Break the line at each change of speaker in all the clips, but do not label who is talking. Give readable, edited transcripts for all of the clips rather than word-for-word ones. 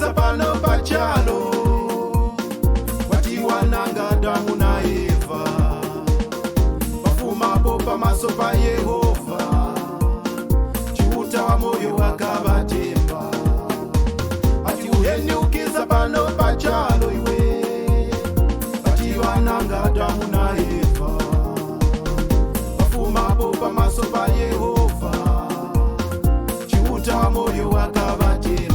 ukiza pano pachalo, watiwananga Adamu na Eva, bafumapo pamaso pa Yehova, Chiuta wa moyo wakabatemba. Ati uheni ukiza pano pachalo iwe, watiwananga Adamu na Eva, bafumapo pamaso pa Yehova, Chiuta wa moyo wakabatemba.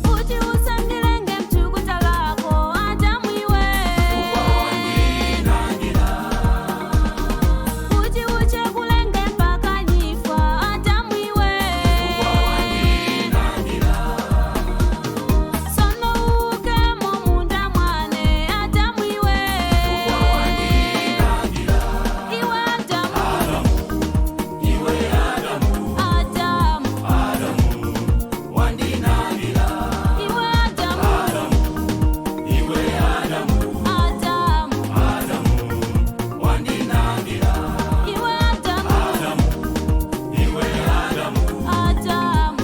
Kuti usandilenge mtukuta lako Adamu iwe, kuti uche kulenge mpaka nyifa Adamu iwe, sono uke mumunda mwane Adamu iwe, iwe Adamu, Adamu, iwe Adamu, Adamu, iwe Adamu, Adamu.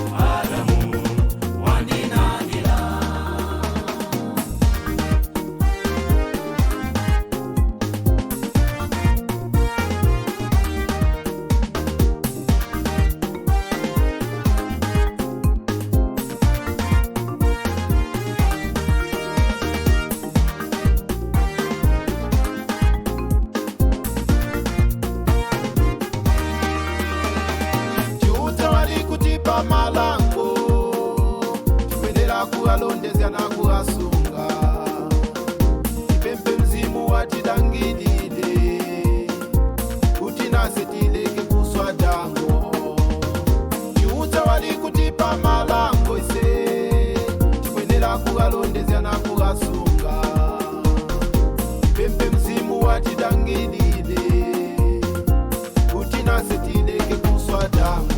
Chiuta wali kutipa malango, tikwenera kuwalondezya na kuwasunga. Tipempe mzimu watidangilile, kuti nase tileke kuswa dango. Chiuta wali kutipa malango ise, tikwenera kuwalondezya na kuwasunga. Tipempe mzimu watidangilile, kuti nase tileke kuswa dango.